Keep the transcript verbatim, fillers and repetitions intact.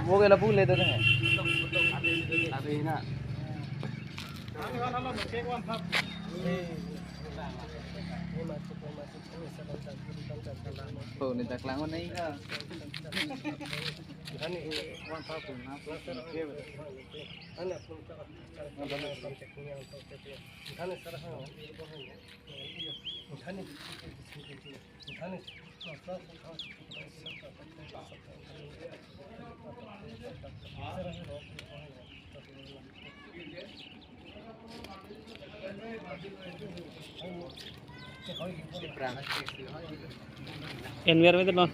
वो गेला भूल लेते हैं। अभी ना। Oh, ni tak langon na ika. Environment non.